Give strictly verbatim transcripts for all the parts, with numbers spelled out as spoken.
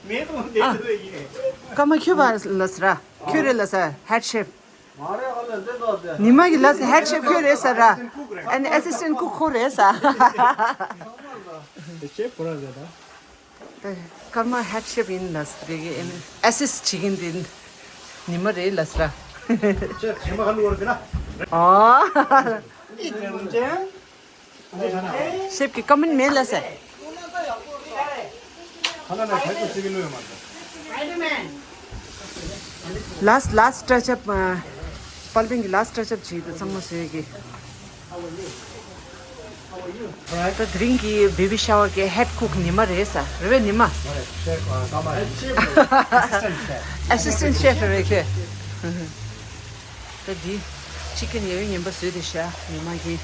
ཨ། ཀརྨ་ཁྱོད་པ་ལ་ཟེར་ར། ཁྱོད་རེད་ལ་ཟེར། ཧེཌ་ཤེཕ། ཉི་མ་གི་ལ་ཟེར། ཧེཌ་ཤེཕ་ཁྱོད་རེད་ཟེར་ར། ཨ་ནི་ཨེ་སི་སི་ཊེན་ཊི་ཀུག་ཁོ་རེད་ཟེར། ད་ཀརྨ་ཧེཌ་ཤེཕ་ཡིན་ལ་ཟེར། དེ་གི་ཨེ་སི་སི་ཊི་བྱེད་ཀྱིན་དེ་ཉི་མ་རེད་ལ་ཟེར་ར། ཨོ། ཤེཕ་གི་ཀོ་མེན་ཊི་མེད་ལ་ཟེར། ལཱསི་ཊི་ལཱསི་ཊི་ཊཆ་ཨབ། དཔལ་ལྡན་གྱི་ལཱསི་ཊི་ཊཆ་ཨབ་བྱེད་དུ་ཚང་མ་བཟོས་ཀྱི། ད་དེ་རིང་གི་བེ་བི་ཤ་ཝར་གྱི་ཧེཌ་ཀུག་ཉི་མ་རེད་ཟེར། རེད་པས་ཉི་མ། ཨེ་སི་སི་ཊེན་ཊི་ཤེཕ་རེད་ཁྱོད། ད་འདི་ཅི་ཀེན་ཡ་ཡོ་ངན་པ་བཟོས་ཏེ་བཞག་ཉི་མ་གི།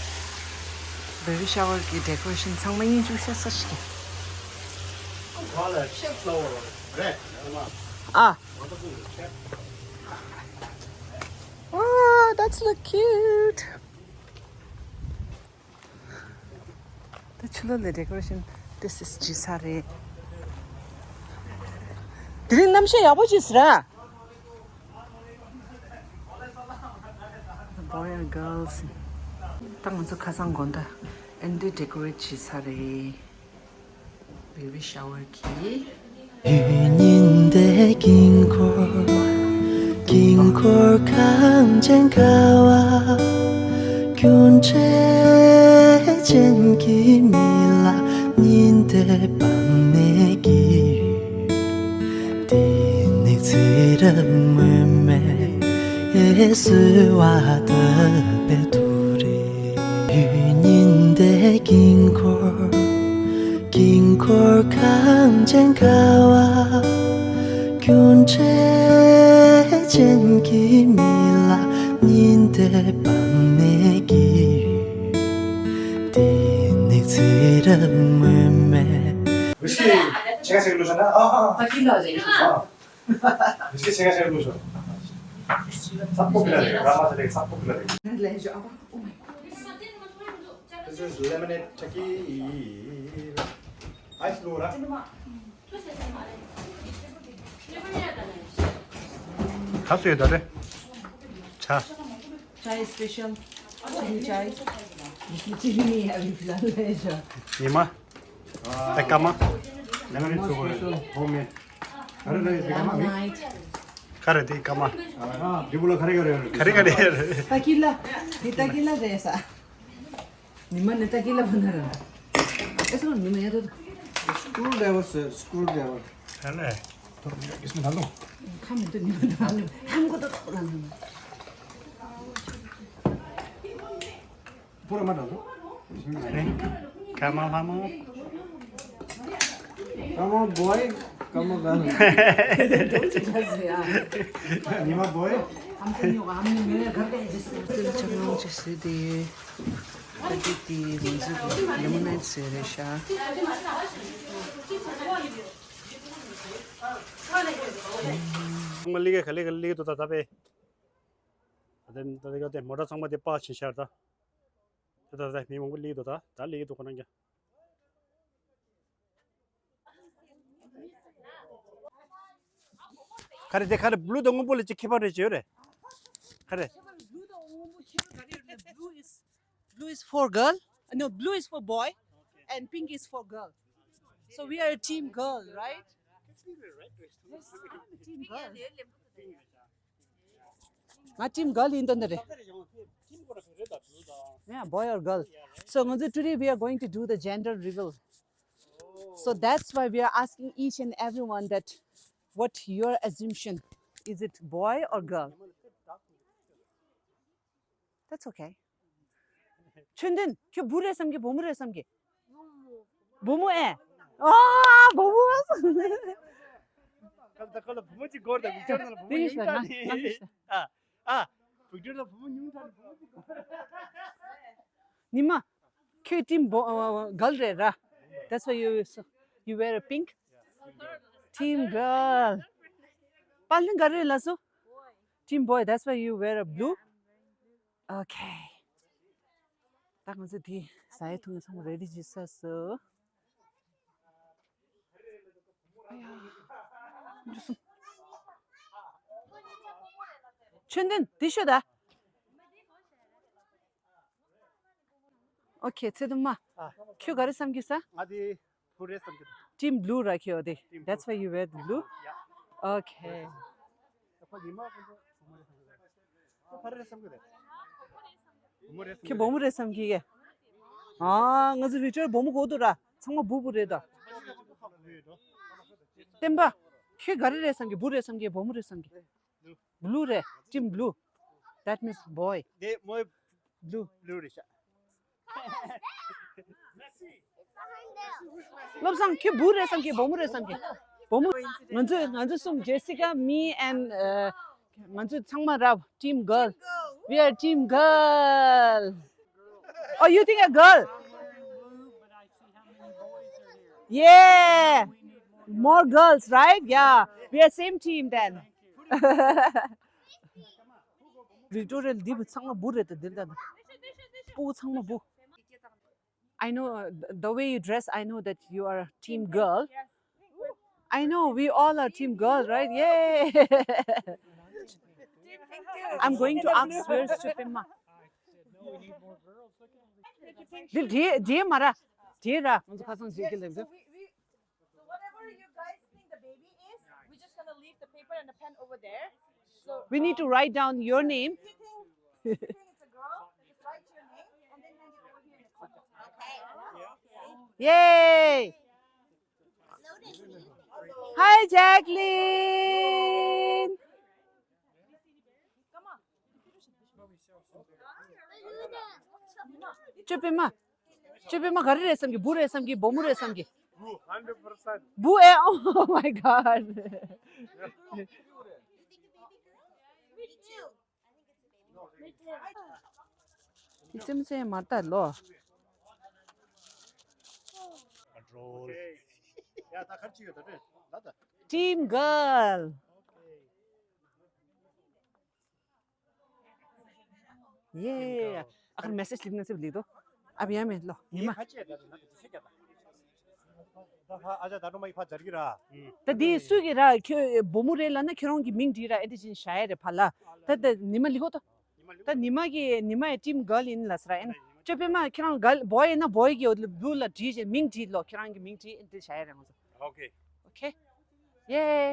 བེ་བི་ཤ་ཝར་གྱི་ཌེ་ཀོ་རེ་ཤན་ཚང་མ་དབྱིན་ཇུག་ཤ་ས་ཞིག་གི། ཨ། Oh, that's look cute. ད་ཕྱི་ལོགས་ལ་ཌེ་ཀོ་རེ་ཤན་ཏོག་ཙམ་བྱས་ཚར་རེད། དེ་རིང་གནམ་གཤིས་ཡག་པོ་ཅིག་རེད། Boy and girls. ད་ང་ཚོ་ཁ་སང་དགོང་དག་ཨེ་འདྲ་ཌེ་ཀོ་རེ་ཊི་བྱས་ཚར་རེད། བེ་བི་ཤ་ཝར་གྱི། ཡུལ་ཉི་ཟླའི་དཀྱིལ་འཁོར། དཀྱིལ་འཁོར་གངས་ཅན་ཁ་བ། སྐྱོན་བྲལ་ཅན་གྱི་མི་ལ་ཉི་ཟླའི་བར་ནས་སྐྱེས་ཡོད། དེ་ནི་ཚེ་རབས་སྔོན་མའི་གསོལ་བ་བཏབ་པའི་དུག་རེད། ཡུལ་ཉི་ཟླའི་དཀྱིལ་འཁོར། དཀྱིལ་འཁོར་གངས་ཅན་ཁ་བ། སྐྱོན་བྲལ་ཅན་གྱི་མི་ལ་ཉི་ཟླའི་བར་ནས་སྐྱེས་ཡོད། དེ་ནི་ཚེ་རབས་སྔོན་མའི། ཝིསྐི་ཆེ་ཁ་ཆེ་ཁ་བླུགས་ཤོག་ན། ཨ། ཨ། ཨ། ད་ཀི་ལ་རེད། ཨ། ཝིསྐི་ཆེ་ཁ་ཆེ་ཁ་བླུགས་ཤོག། སག་པོ་ཀི་ལ་རེད། ར་མ་ས་ལེ་སག་པོ་ཀི་ལ་རེད། ལས་ཞོ་ཨ་པ། Oh my God. This is lemonade tequila. Ice བླུགས་ར། ག་སུ་ཡོད་ད་རེད། ཆ། Chai special. Chili chai. Chili ni avi plan le ja. ཉི་མ། ཨེ་ཀརྨ། Lemon special homemade. Lemon night. ག་རེ་དེ་ཀརྨ། ཨ་འདི་བུ་ལ་ག་རེ་ག་རེ་ཡོད་རེད། ག་རེ་ག་རེ་ཡོད་རེད། ཏ་ཀི་ལ། འདི་ཏ་ཀི་ལ་རེད་ས། ཉི་མ་ནི་ཏ་ཀི་ལ་བ་ན་ར། ཨེ་སོ་ཉི་མ་ཡ་ར། Screwdriver sir, screwdriver. ཧ་ལས། ཁ་མི་འདུག་ཉི་མ་འདུག་ཧམ་གོ་ཏོ་ཏོ་ལ་ལ། པུ་ར་མ་འདྲ་འདུག་ཀརྨ་ལྷ་མོ། ཀརྨ་boy, ཀརྨ་girl. ཉི་མ་boy. ལེ་མོན་ནེཌ་ཟེར་རེད་ཤག་ཚང་མ་ལི་གེ་ག་ལི་ག་ལི་གེ་དུ་ད་ད་པེ། ད་ད་ད་ད་མོ་ཊ་ཚང་མ་དེ་པར་ཕྱིན་ཤར་ད། ད་ད་ད་མི་མང་པོ་ལི་གེ་དུ་ད་ད་ལི་གེ་དུ་ཁོ་རང་ཀྱང་། ག་རེ་དེ་ག་རེ་བླུ་དང་སྔོན་པོ་ལ་ཅིག་ཁྱད་པར་རེ་བྱེད་ཡོད་རེད། ག་རེ། Blue is blue is for girl. No, blue is for boy, and pink is for girl. So we are a team girl, right? Yes, I'm a team girl. My team girl in the. Yeah, boy or girl. So today we are going to do the gender reveal. So that's why we are asking each and everyone that what your assumption, is it boy or girl? That's okay. ཆོས་ལྡན། ཁྱོད་བུ་རེད་བསམ་གི་བུ་མོ་རེད་བསམ་གི་བུ་མོ་ཨེ། ཨ་བུ་མོ། ཁ་ལ་ཁ་ལ་བུ་མོ་གཅིག་སྐོར་དང་བུ་ཅོར་ནང་ལ་བུ་མོ་ཉུང་དྲགས་ནི། ཨ་ཨ་བུ་ཅོར་ནང་བུ་མོ་ཉུང་དྲགས་ནི་བུ་མོ་གཅིག་སྐོར། ཉི་མ། ཁྱོད་team bo- uh, girl རེད་ར། That's why you you wear a pink. Team girl. དཔལ་ལྡན་ག་རེ་ལབ་སོང་། Team boy, that's why you wear a blue. Okay. ད་ང་ཚོ་དེ་ཟ་ཡི་འཐུང་ཡི་ཚང་མ་ready བྱས་ཚར་སོང་། ཨ་ཡ། ཆོས་ལྡན་འདི་ཤོད་ད། ཨོ་ཁེ། ཚེ་དུ་མ། ཨ། ཁྱོད་ག་རེ་བསམ་གྱི་ས། ང་དེ་བུ་རེད་བསམ་གྱི་འདུག Team blue ར་ཁྱོད་དེ། Team blue. That's why you wear the blue. Yeah. Okay. ཁོ་ཉི་མ་ཁོ་ཚོ་བུ་མོ་རེད་བསམ་གྱི་འདུག་ཁོ་ཕ་རེད་བསམ་གྱི་རེད། བུ་མོ་རེད་བསམ་གྱི་ཁྱོད་བུ་མོ་རེད་བསམ་གྱི་གས། ཨ། ང་ཚོ་བི་ཀྲོ་བུ་མོ་གོ་འདུག་ར། ཚང་མ་བུ་བུ་རེད་ད། བསྟན་པ། ཁྱོད་ག་རེ་རེད་བསམ་གྱི། བུ་རེད་བསམ་གྱི། བུ་མོ་རེད་བསམ་གྱི། Blue རེད། Team blue. That means boy. དེ་མོ་blue. Blue རེད་ཤག་བློ་བཟང་ཁྱོད་བུ་རེད་བསམ་གྱི། བུ་མོ་རེད་བསམ་གྱི། བུ་མོ། ང་ཚོ་ང་ཚོ་གསུམ། Jessica, me and ང་ཚོ་ཚང་མ་ར། Team girl. We are team girl. Oh, you think a girl? Yeah. More girls, right? Yeah. We are same team then. Victoria འདི་བུ་ཚང་མ་བུ་རེད་ད། འདི་ལྟ་ན་སྤུ་གུ་ཚང་མ་བུ། I know, uh, th- the way you dress, I know that you are a team girl. I know, we all are team girl, right? Yay! I'm going to ask where's Chupima. འདི་འདྲེ་འདྲེ་མ་ར། འདྲེ་ར། ང་ཚོ་ཁ་སང་བྱེད་ཀྱི་ལེབ་འདུག So whatever you guys think the baby is, we're just gonna leave the paper and the pen over there. So We need to write down your name. If you think, if you think it's a girl, just write your name and then hand it over here in the corner. Okay. Yay! Hi, Jacqueline. ཅོ་པེ་མ། ཅོ་པེ་མ་ག་རེ་རེད་བསམ་གྱི། བུ་རེད་བསམ་གྱི། བུ་མོ་རེད་བསམ་གྱི། བུ། ཧན་ཌེཌ་པར་སེན་ཊི། བུ་ཨེ། Oh my God. སེམས་སེམས་མ་ལྟ་ལོ། Control. Team girl. Yeah. ཨ་ཁར་མེ་སེ་ཇི་ལིག་ན་སེ་ལིག་དོ། ཨ་བི་ཡ་མེ་ལོ། ཉི་མ། ད་འདི་སུ་གི་ར། ཁྱོད་བུ་མོ་རེད་ལབ་ན་ཁྱོད་རང་གི་མིང་བྲིས་ར། ཨེ་འདི་བྱིན་བཞག་ཡ་རེད་ཕ་ལ། ད་ད་ཉི་མ་ལིག་ཧོ་ད། ད་ཉི་མ་གི་ཉི་མ་ཡི་ཊིམ་གརལ་ཡིན་ལབ་ས་ར། ཨེ་ན་ཅོ་པེ་མ་ཁྱོད་རང་གརལ་བོའི་ཡིན་ན་བོའི་གི་བླུ་ལ་བྲིས་བྱས་མིང་བྲིས་ལོ། ཁྱོད་རང་གི་མིང་བྲིས། ཨེ་འདི་བྱ་ཡ་རེད་ང་ཚོ། Okay. Okay. Yay.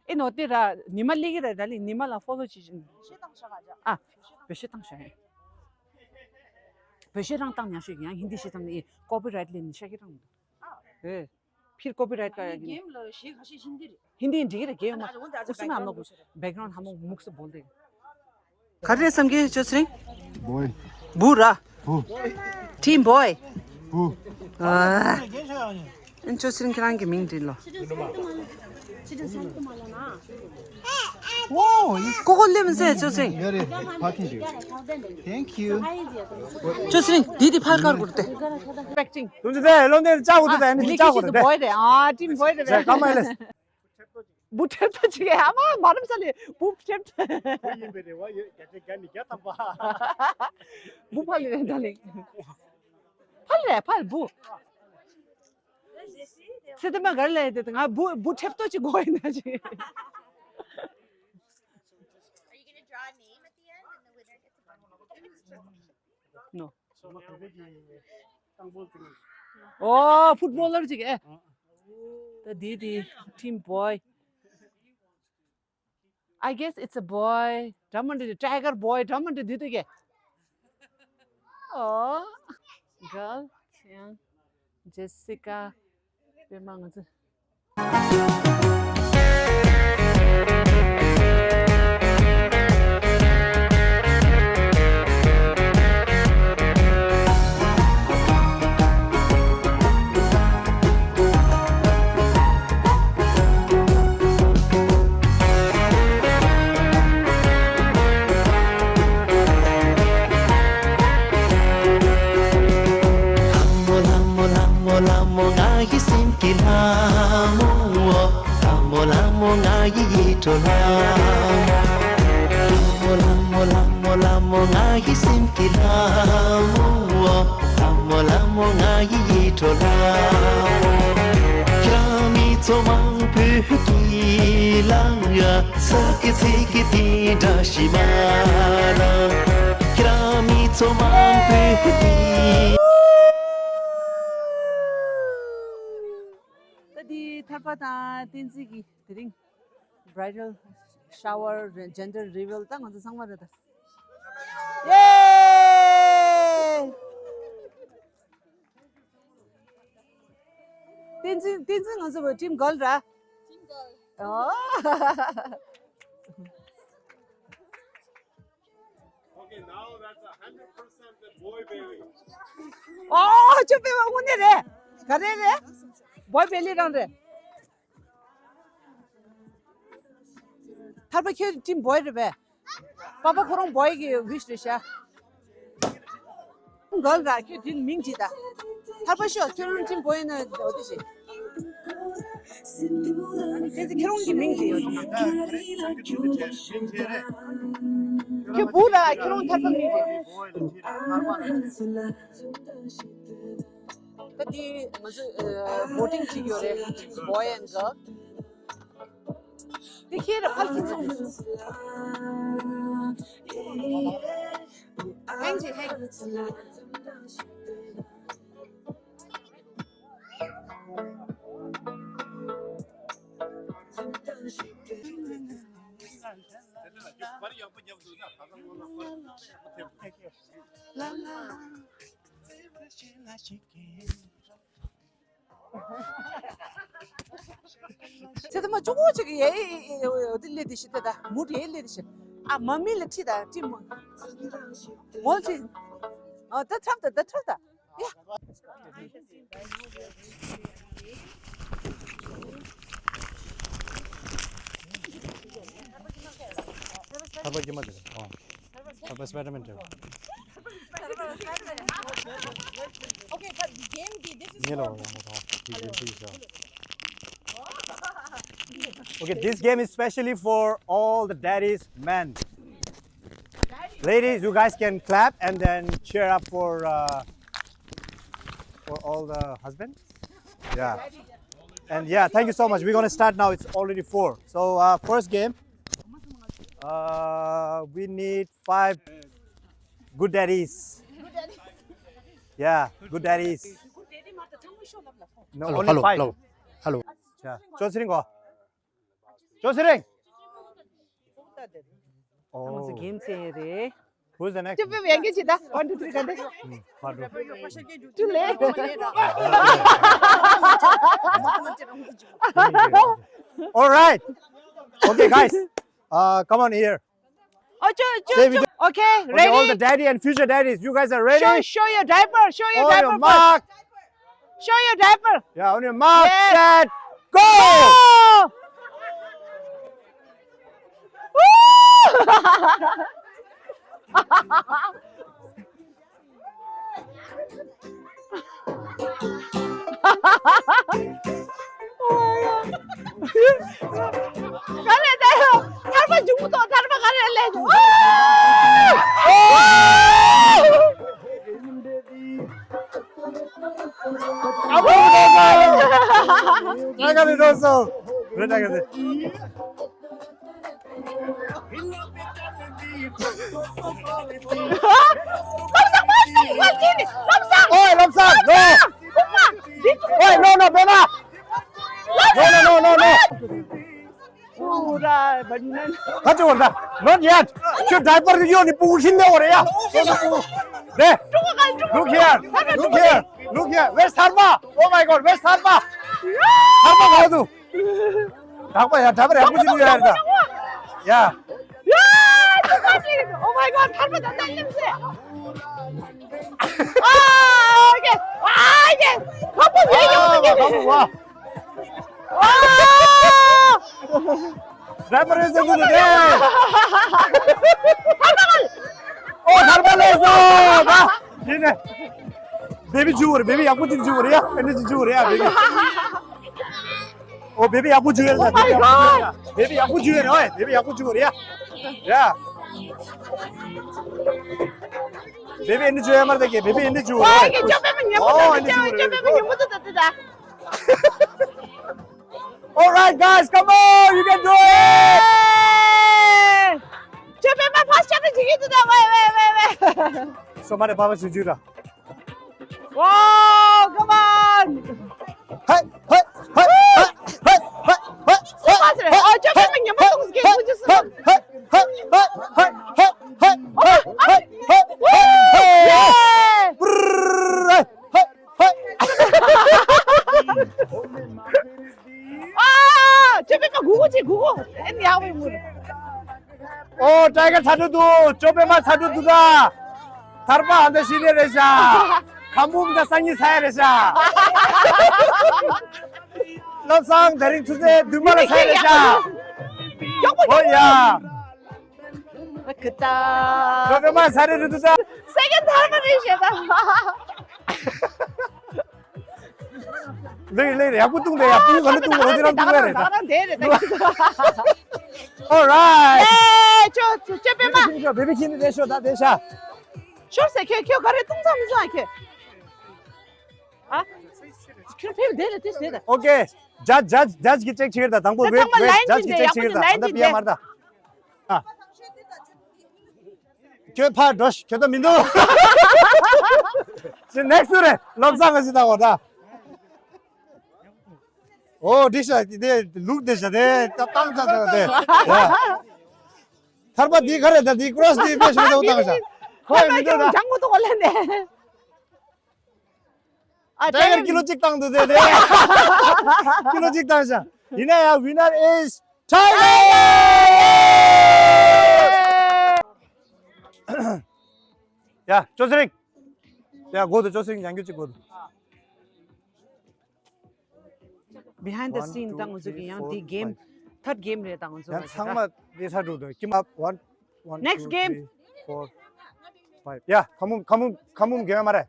ཨེ་ནོ་དེ་ར་ཉི་མ་ལིག་གི་ར། ད་ལི་ཉི་མ་ལ་ཕོ་ལོ་བྱེད་བཞིན། བེ་ཤེ་བཏང་ཤག་ག་ཅག་ཨ། བེ་ཤེ་བཏང་ཤག་བེ་ཤེ་རང་བཏང་ཉག་ཤོས་ཡང་ཧིན་དི་ཤེས་ཙམ་ནི་ཀོ་པི་རའེ་ཊི་ལེན་ཤག་གི་རང་། ཨེ། ཕིར་ཀོ་པི་རའེ་ཊི་ག་ཡ་གི། གེམ་ལ་གཞས་ཁ་ཤས་ཧིན་དི་རེད། ཧིན་དི་འགྲིག་གི་རེད། གེམ་མ། ཨ་ཨ་ཨ་ཨ་ཨ། སུ་མ་ཨ་མ་གུ་བེག་གྷ་རའུན་ཌི་ཧ་མོ་མུག་སུ་བོལ་དེ། ག་རེ་བསམ་གི་ཅོ་སི་རིང་། བོའི། བུ་ར། བུ། ཊིམ་བོའི། བུ། ཨ། ཨན་ཅོ་སི་རིང་ཁྱེད་རང་གི་མིང་བྲིས་ལོ། ཀོ་ཀོ་ལེབ་མཛེས་ཅོ་སི་རིང་། Thank you. ཅོ་སི་རིང་དེ་དེ་ཕར་ཁར་གུར་ཏེ། Expecting. ཐུང་ཅི་དེ་ལོ་ནས་ཅག་གུ་དེ་ནི་ཅག་གུ་དེ། བོའི་རེད། ཨ་ཊིམ་བོའི་རེད། ཀ་མ་ལེ། བུ་ཁྲེབ་ཏོ་ཅིག་ཨ་མ་མ་རམ་ས་ལེ་བུ་ཁྲེབ་ཏོ། བུ་ཡིན་པའི་རེ་བ་ཡོད། བརྒྱ་ཆ་བརྒྱ་ནི་བརྒྱ་ཐམ་པ། བུ་ཕ་ལེ་རེད་ད་ལེ། ཕ་ལེ་ཕ་ལེ་བུ། སི་ཏི་མ་གར་ལེ་དེ་ང་བུ་བུ་ཁྲེབ་ཏོ་ཅིག་གོ་ཡིན་ན་ཅིག Are you gonna draw a name at the end and the winner gets a bunch of No. ཨོ་ཕུཊ་བོ་ལར་ཅིག་ཨེ། ད་དེ་དེ་ཊིམ་བོའི། I guess it's a boy. འདྲ་མི་འདྲ། ཊའི་གར་བོའི་འདྲ་མི་འདྲ་འདི་འདུག་གས། ཨོ། གརལ། ཡང་། ཇེ་སི་ཀ། པེ་མ་ང་ཚོ། ལྷ་མོ་ལྷ་མོ་ང་ཡི་སེམས་ཀྱི་ལྷ་མོ། ལྷ་མོ་ལྷ་མོ་ང་ཡི་ཡིད་འཕྲོག་ལྷ་མོ། ལྷ་མོ་ལྷ་མོ་ལྷ་མོ་ལྷ་མོ་ང་ཡི་སེམས་ཀྱི་ལྷ་མོ། ལྷ་མོ་ལྷ་མོ་ང་ཡི་ཡིད་འཕྲོག་ལྷ་མོ། ཁྱེད་རང་མི་ཚོ་མང་པོས་ གི་ལང་ཡ་ས་ཀི་ཚི་ཀི་དི་འདྲ་ཤི་མ་ར་ཁྱེད་རང་མི་ཚོ་མང་པོས་དི། ད་དེ་ཐར་པ་དང་བསྟན་འཛིན་གྱི་དེ་རིང་bridal shower gender reveal ད་ང་ཚོ་ཚང་མ་རེད་ད། ཡེ། བསྟན་འཛིན་བསྟན་འཛིན་ང་ཚོ་བའི་team girl ར། ཨོ། Okay, now that's a hundred percent the boy belly. ཨོ་ཅོ་པེ་བ་དངོས་གནས་རེད། ག་རེ་རེད། boy belly རང་རེད། ཐར་པ་ཁྱོད་team boy རེད་པས། པ་པ་ཁོ་རང་boy གི་wish རེད་ཤག girl ར་ཁྱོད་དེ་མིང་བྲིས་ད། ཐར་པ་ཤོག་ཁྱོད་རང་team boy ཡིན་ན་འོ་དེ་བྱེད། ཁྱེད་ཚོ་ཁྱེད་རང་གི་མིང་བྲིས་ཡོད། ཁྱོད་བུ་ར་ཁྱེད་རང་ཐར་པ་མིང་བྲིས། ད་དེ་ང་ཚོ་voting བྱེད་ཀྱི་ཡོད་རེད། Boy and girl. དེ་ཁྱེད་ར་ཕལ་ཆེར་ཚོ། ཧེང་ཅི་ཧེང་། ཚེ་དེ་མ་ཅོག་ཅིག་ཡེ་ཡེ་ཡེ་ཡེ་ཡེ་ལེ་དེ་ཤི་ད་ད་མུ་ཡེ་ལེ་དེ་ཤི། ཨ་མ་མི་ལ་ཁྲི་ད་ཁྲི་མོ། མོལ་ཁྲི། ཨ་ད་ཁྲབ་ད་ད་ཁྲབ་ད། ཡ། ཐར་པ་གི་མ་དེ་རེད། ཨོ། ཐར་པ་སྤའི་ཌར་མེན་དེ་རེད། Okay, but game དེ་this is ངེ་ལ་for བ་ཡང་མ་ཐོང་། དེ་དེ་དེ་ཤ། Okay, this game is specially for all the daddies, men. Ladies, you guys can clap and then cheer up for uh, for all the husbands. Yeah. And yeah, thank you so much. We're gonna start now. It's already four. So uh, first game, uh, we need five good daddies. Yeah, good daddies. No, hello, only hello, five. Hello, hello. Yeah. ཅོ་ཚེ་རིང་གོ། ཅོ་ཚེ་རིང་། ང་ཚོ་གེམ་རྩེ་ཡས་རེད། Who's the next? ཅོ་པེ་བེང་གི་ཅི་ད། One, two, three ག་འདི། ཧུམ། ཧ་འགྲོ། Too late. All right. Okay, guys. Uh, come on here. Oh, ཅོ་ཅོ་ཅོ། Okay, ready? Okay, all the daddy and future daddies, you guys are ready? Show, show your diaper. Show your diaper. On your mark. Show your diaper. Yeah, on your mark, set, go! Go! ག་རེ་ད་ཡོ། ཐར་པ་འཇུག་མི་ཐོག་ཐར་པ་ག་རེ་ལས་འཇུག་ཨ་ཕོ་གི་འགྲོ་སོང་། ཨ་ཁ་ནས་འགྲོ་སོང་། རེད་ད་ག་ཚོད། ཨོའི་ལམ་སང་། No. ཨོའི་no, no, no, no. No, no, no, no, no. ཨུ་ར་བ་ནན། ཁ་ཅིག་འོ་ད། Not yet. ཁྱོད་ཌའི་པར་གཡོག་ནི་སྤུ་གུ་ཤིན་ཏེ་འོ་རེད་ཡ། སོ་སོ་སྤུ་གུ། རེད། Look here. Look here. Look here. Where's Tharma? Oh my God, where's Tharma? Tharma ག་དུ། དག་པ་ཡ། ཌའི་པར་ཡག་པོ་ཅིག་ཡོད་རེད་ད། ཡ། Oh my God, ཐར་པ་ད་ལྟ་སླེབས་སོང་། ཨ་ཡེ། ཨ་ཡེ། ཁ་པོ་ཡེ་ཡོང་གི། ཁ་པོ་བ། ཌའི་པར་རེད་ཟེར་འདུག་ནི་རེད། ཨོ་ཐར་པ་སླེབས་སོང་། ད་ཡིན་ནས། བེ་བི་འཇུ་བ་རེད། བེ་བི་ཡག་པོ་ཅིག་འཇུ་བ་རེད་ཡ། ཨེ་འདྲ་ཅིག་འཇུ་བ་རེད་ཡ་བེ་བི། ཨོ་བེ་བི་ཡག་པོ་འཇུ་ཡ་རེད། Oh my God. བེ་བི་ཡག་པོ་འཇུ་ཡ་རེད། ཨོ་བེ་བི་ཡག་པོ་འཇུ་བ་རེད་ཡ། ཡ། བེ་བི་ཨེ་འདྲ་འཇུ་ཡ་མ་རེད་ད་གི། བེ་བི་ཨེ་འདྲ་འཇུ་བ་རེད། ཨོ་ཨེ་འདྲ་འཇུ་བ་རེད། ཨོ་ཨེ་འདྲ་འཇུ་བ་རེད། All right, guys, come on, you can do it. ཅོ་པད་མ་ཕར་ཤ་ཏི་ཅིག་གི་དུ་ད་ཝེ་ཝེ་ཝེ་ཝེ། སོ་མ་རེ་བ་བ་སུ་ཇུ་ར། Wow, come on. ཧེ་ཧེ་ཧེ་ཧེ་ཧེ་ཧེ། སུ་མ་ཟེར། ཨ་ཅོ་པད་མ་ཉི་མ་ཏོང་སི་ཀེ་ཧེ་ཧེ་ཧེ་ཧེ་ཧེ་ཧེ། ཨ། ཅོ་པད་མ་གུ་གུ་ཅིག་གུ་གུ། ཨེ་ནི་ཡག་པོ་ཡོང་གི་རེད། ཨོ། ཊའི་གར་ཚ་དྲོད་འདུག་ཅོ་པད་མ་ཚ་དྲོད་འདུག་ད། ཐར་པ་ཨ་འདྲ་ཞིག་རེད་རེད་ཤག་ཁ་འབུམ་དང་སང་ཉིན་ཚ་ཡ་རེད་ཤག་བློ་བཟང་དེ་རིང་ཆུ་ཚོད་བདུན་པ་ལ་ཚ་ཡ་རེད་ཤག་ཨོ་ཡ། ཁི་ཏ། ཅོ་པད་མ་ཚ་དྲོད་འདུག་ད། སེ་ཀེན་ཐར་པ་རེད་ཤག་ད། ལེ་ལེ་ཡག་པོ་བཏུང་དེ་ཡག་པོ་ག་ལེ་བཏུང་རོ་དེ་རང་བཏུང་ཡ་རེད་ད། ད་རང་དེ་རེད་ད། All right. ཨེ་ཅོ་ཅོ་ཅོ་པད་མ། བེ་བི་ཁྱི་ནི་དེ་ཤོ་ད་དེ་ཤ། ཤོར་སེ་ཁྱོད་ཁྱོད་ག་རེ་བཏུང་ཚང་མི་ཚང་ཁྱོད། ཨ། ཁྱོད་ཕེབས་དེ་རེད་དེ་ཟེར་ད། Okay. Judge, judge, judge གི་ཅེག་བྱེད་ཀྱི་རེད་ད། དང་པོ་wait, wait, judge གི་ཅེག་བྱེད་ཀྱི་རེད་ད། ད་ལྟ་པི་ཡ་མར་ད། ཨ། ཁྱོད་ཕར་འགྲོ་ཤི། ཁྱོད་ད་མི་འདུག་ཅི་next རེད། བློ་བཟང་ག་ཞིག་ད་འོ་ད། ཨོ་འདི་ཤ་དེ་ལུག་དེ་ཤ་དེ་ད་བཏང་ཚ་ཚ་དེ། ཡ། ཐར་པ་འདི་ག་རེད་ད། འདི་ཀོ་རོ་སི་འདི་དཔེ་ཤ་ད་བཏང་ཤ། ཁོ་ཡ་མི་འདུག་ད། ཇང་གོ་ཏོ་གོ་ལེན་དེ། ཨ། ཊའི་གར་ཊའི་གར་ཀི་ལོ་གཅིག་བཏང་འདུག་དེ་དེ། ཀི་ལོ་གཅིག་བཏང་ཤག་ཡིན་ན་ཡང་winner is Tiger! ཡ། ཅོ་ཚེ་རིང་། ཡ། གོ་དུ་ཅོ་ཚེ་རིང་ཡང་རྒྱུ་གཅིག་གོ་དུ། Behind the scene ད་ང་ཚོ་གི་ཡང་འདི་game third game རེད་ད་ང་ཚོ་ཡང་ཚང་མ་འདི་ཚ་འགྲོ་དུ་ཀི་མ་one one next two game three four five ཡ། ཁ་མུམ་ཁ་མུམ་ཁ་མུམ་གེ་མ་རེད།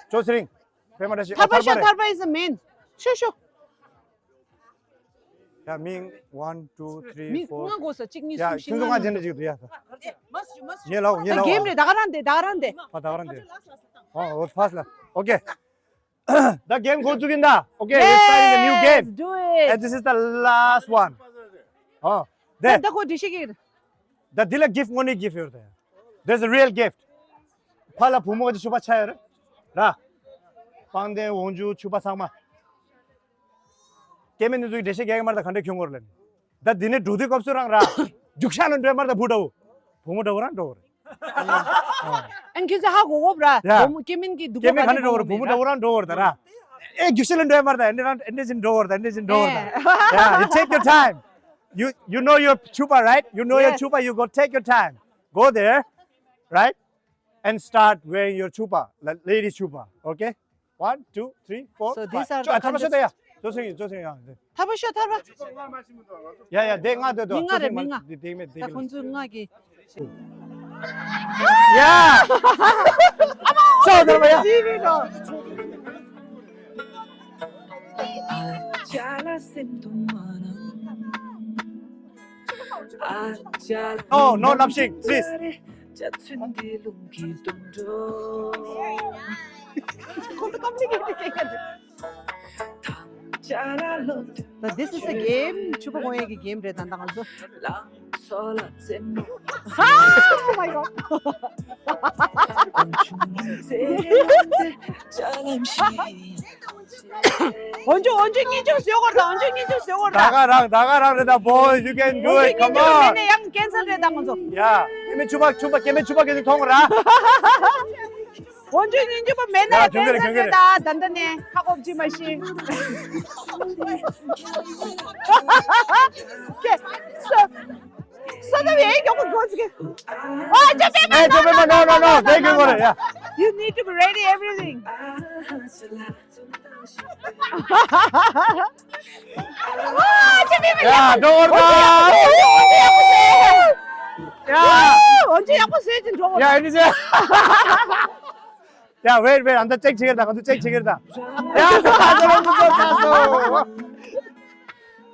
ཅོ་ཚེ་རིང་། པད་མ་བཀྲ་ཤིས། ཨ། ཐར་པ་ཐར་པ་ཤོ། རེད། ཐར་པ is the main. ཤོ་ཤོ། ཡ། མིང་one two three four མི་ལྔ་དགོས་ས། གཅིག་གཉིས། ཡ། གསུམ་བཞི། ཁྱོད་ཚོ་ལྔ་ལྔ་འཇན་འདྲ་ཅིག་འདུག་ཡ། ངས་ལའོ་ངས་ད་ལའོ། གེམ་རེད། ད་ག་རང་དེ་ད་ག་རང་དེ། ཕ་ད་ག་རང་དེ། ཨོ་ཨོ་ཕ་སི་ལ། Okay. ད་གེམ་འགོ་བཙུགས་ཡིན་ད། Okay, we're starting a new game. Yes, do it. And this is the last one. ཨོ། དེ། ད་ད་ཁོ་འདི་ཤེས་ཀྱི་རེད། ད་འདི་ལ་gift དངོས་གནས་gift ཡོད་རེད། There's a real gift. ཕ་ལ་བུ་མོ་ག་ཅིག་ཕྱུ་པ་ཆགས་ཡོད་རེད། ར། པང་གདན་འོག་འཇུག་ཕྱུ་པ་ཚང་མ། སྐྱེ་དམན་འདི་ཚོ་གི་འགྲེལ་བཤད་རྒྱག་གི་མ་རེད་ད། ག་འདྲས་ཁྱོད་ངོར་ལ་ནི། ད་འདི་ནི་འགྲོ་དུས་སྐབས་སུ་རང་ར། རྒྱུག་ཤར་ལ་འགྲོ་ཡ་མ་རེད་ད། བུ་འདྲ་བོ། བུ་མོ་འདྲ་བོ་རང་འགྲོ་བ་རེད། ཨན་ཁྱོད་ཚོ་ཧ་གོ་གོ་ར། ཡ། བུ་མོ་སྐྱེ་དམན་གྱི་སྡུག་པོ་ག་རེ་གོ་བ་རེད། བུ་མོ་འདྲ་བོ་རང་འགྲོ་བ་རེད་ད་ར། ཨེ་རྒྱུག་ཤར་ལ་འགྲོ་ཡ་མ་རེད་ད། ཨེ་འདྲས་རང་ཨེ་འདྲས་ཅིག་འགྲོ་བ་རེད་ད། ཨེ་འདྲས་ཅིག་འགྲོ་བ་རེད་ད། ཡ། You take your time. You, you know your chupa, right? You know your chupa. You go take your time. Go there, right? And start wearing your chupa, like lady chupa, okay? One, two, three, four, five. So these are the contestants. ཅོ་ཨ་ཐར་པ་ཤོ་ད་ཡ། ཅོ་སེང་ཅོ་སེང་ཡ། ཐར་པ་ཤོ་ཐར་པ། ཡ་ཡ་དེ་ང་དེ་དོ། མི་ལྔ་རེད། མི་ལྔ། དེ་དེ་མེད་དེ་ད་ཁོང་ཚོའི་ལྔ་གི། ཡ། ཅོ་ཐར་པ་ཡ། No, no laughing, please. But this is a game. ཕྱུ་པ་གོན་ཡས་ཀྱི་གེམ་རེད་ད་ང་ཚོ། Oh my God. འོན་ཀྱང་འོན་ཀྱང་སྙིང་རྗེ་བཟོས་དགོས་རེད་ད། འོན་ཀྱང་སྙིང་རྗེ་བཟོས་དགོས་རེད་ད། ད་ག་རང་ད་ག་རང་རེད་ད། Boys, you can do it. Come on. འོན་ཀྱང་སྙིང་རྗེ་མེད་ན་ཡང་ཀེན་སལ་རེད་ད་ང་ཚོ། ཡ། ཨེ་མེ་ཕྱུ་པ་ཕྱུ་པ་སྐྱེ་དམན་ཕྱུ་པ་སྐྱེ་དམན་མཐོང་ར། འོན་ཀྱང་སྙིང་རྗེ་པ་མེད་ན་ཡང་ཀེན་སལ་རེད་ད། ད་ལྟ་ནས་ཁ་སྐོབ་ཅི་མ་ཤེས། Okay, so, so the way you go to. Oh, ཅོ་པད་མ། Hey, ཅོ་པད་མ། No, no, no, no. Thank you for it. Yeah. You need to be ready, everything. ཨོ། ཅོ་པད་མ། Yeah, don't worry. Yeah. འོན་ཀྱང་ཡག་པོ་བཟོས་ཀྱི་འགྲོ། Yeah, anything. Yeah, wait, wait. ཨ་ད་ཅེག་བྱེད་ཀྱི་རེད་ད། ང་ཚོ་ཅེག་བྱེད་ཀྱི་རེད་ད། Yeah, ད་ང་ཚོ་ཅེག་བྱེད་ཀྱི་རེད་ད།